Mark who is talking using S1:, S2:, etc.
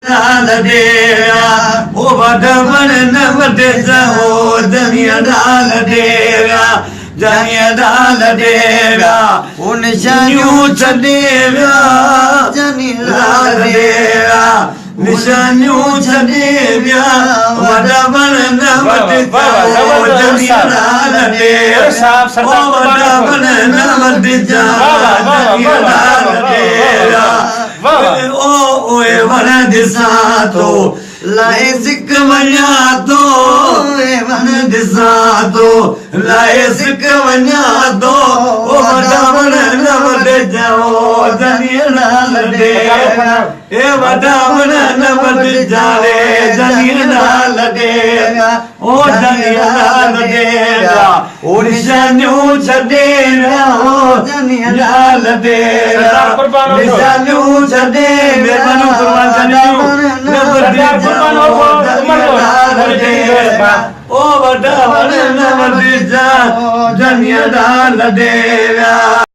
S1: لڏي ويا، او وڏا وڻ نه وڍجان، او جنيء ڏانهن لڏي ويا، جنيء ڏانهن لڏي ويا،
S2: او نشانيون
S1: ڇڏي ويا،
S2: جنيء
S1: ڏانهن لڏي ويا، نشانيون ڇڏي ويا، وڏا وڻ نه وڍجان، او جنيء ڏانهن لڏي ويا، او وڏا وڻ نه وڍجان، جنيء ڏانهن لڏي ويا. او اهي وڻ ڏسان ٿو، لائي سڪ وڃان ٿو، اهي وڻ ڏسان ٿو، لائي سڪ وڃان ٿو، او وڏا وڻ نه وڍجان، او جنيء نه لڏي، اي وڏا وڻ نه وڍجان ري، جنيء نه لڏي، او جنيء نه لڏي ويا، او نشانيون ڇڏي ويا، او جنيء نه لڏي ويا، نشانيون ڇڏي ويا، وڏا وڻ نه وڍجان، او جنيء نه لڏي ويا، او وڏا وڻ نه وڍجان، جنيء نه لڏي ويا.